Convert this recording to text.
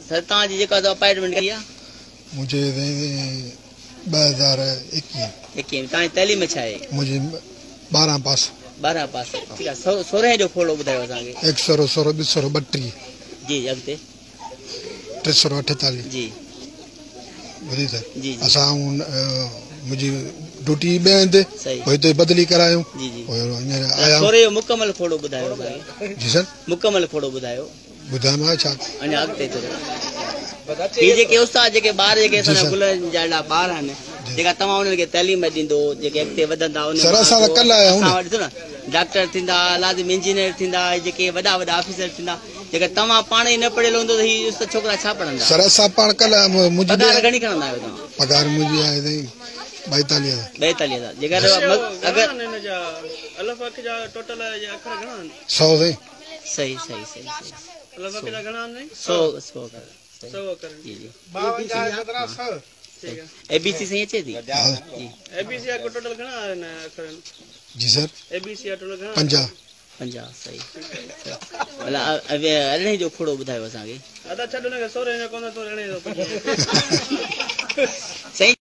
سر توهان جي جيڪا اپائنٽمينٽ ڪئي آهي؟ منهنجي 2021. 21 ۾ توهان جي تعليم ڇا آهي؟ منهنجي 12 پاس. 12 پاس ٺيڪ آهي. سورهين جو کوڙو ٻڌايو اسان کي. هڪ سرو سورو ٻه سرو 32. جي اڳتي. 348. جي ٻڌي سر. جي جي. اسان منهنجي ڊيوٽي ٻئي هنڌ پوء هتي بدلي ڪرايون. جي جي. پوء هينئر آيا. سورهين جو مڪمل کوڙو ٻڌايو اسان کي. جي سر. مڪمل کوڙو ٻڌايو. ٻڌايان ڇا؟ اڃا اڳتي ٿورو. هي جيڪي استاد جيڪي ٻار جيڪي اسان جا گل جا ٻار آهن جيڪا توهان انهن کي تعليم ڏيندو جيڪي اڳتي وڌندا ان سر اسان ته ڪلهه آيا آهيون نه. ڏسو نه ڊاڪٽر ٿيندا لازم انجنيئر ٿيندا جيڪي وڏا وڏا آفيسر ٿيندا جيڪي توهان پاڻ ئي نه پڙهيل هوندو ته هي استاد ڇوڪرا ڇا پڙهندا؟ سر اسان پاڻ ڪلهه منهنجي پگهار گهڻي کڻندا آهيو توهان؟ پگهار منهنجي آهي سائين 42,000. 42,000 جيڪر اگر الف اک جا ٽوٽل اکر گهڻا آهن؟ 100 سائين. صحيح صحيح صحيح صحيح. الف اک جا گهڻا آهن؟ 100 100 اکر. 100 اکر. جي جي. 52 17 100. ٺيڪ آهي. اي بي سي صحيح اچي ٿي؟ جي. اي بي سي جا ٽوٽل گهڻا آهن اکر؟ جي سر. اي بي سي جا ٽوٽل گهڻا؟ 50. 50 صحيح. ڀلا ارڙهين جو کوڙو ٻڌايو اسان کي. ادا ڇڏ ان کي سورهين جو ڪونه ٿو ارڙهين جو پڇي. صحيح.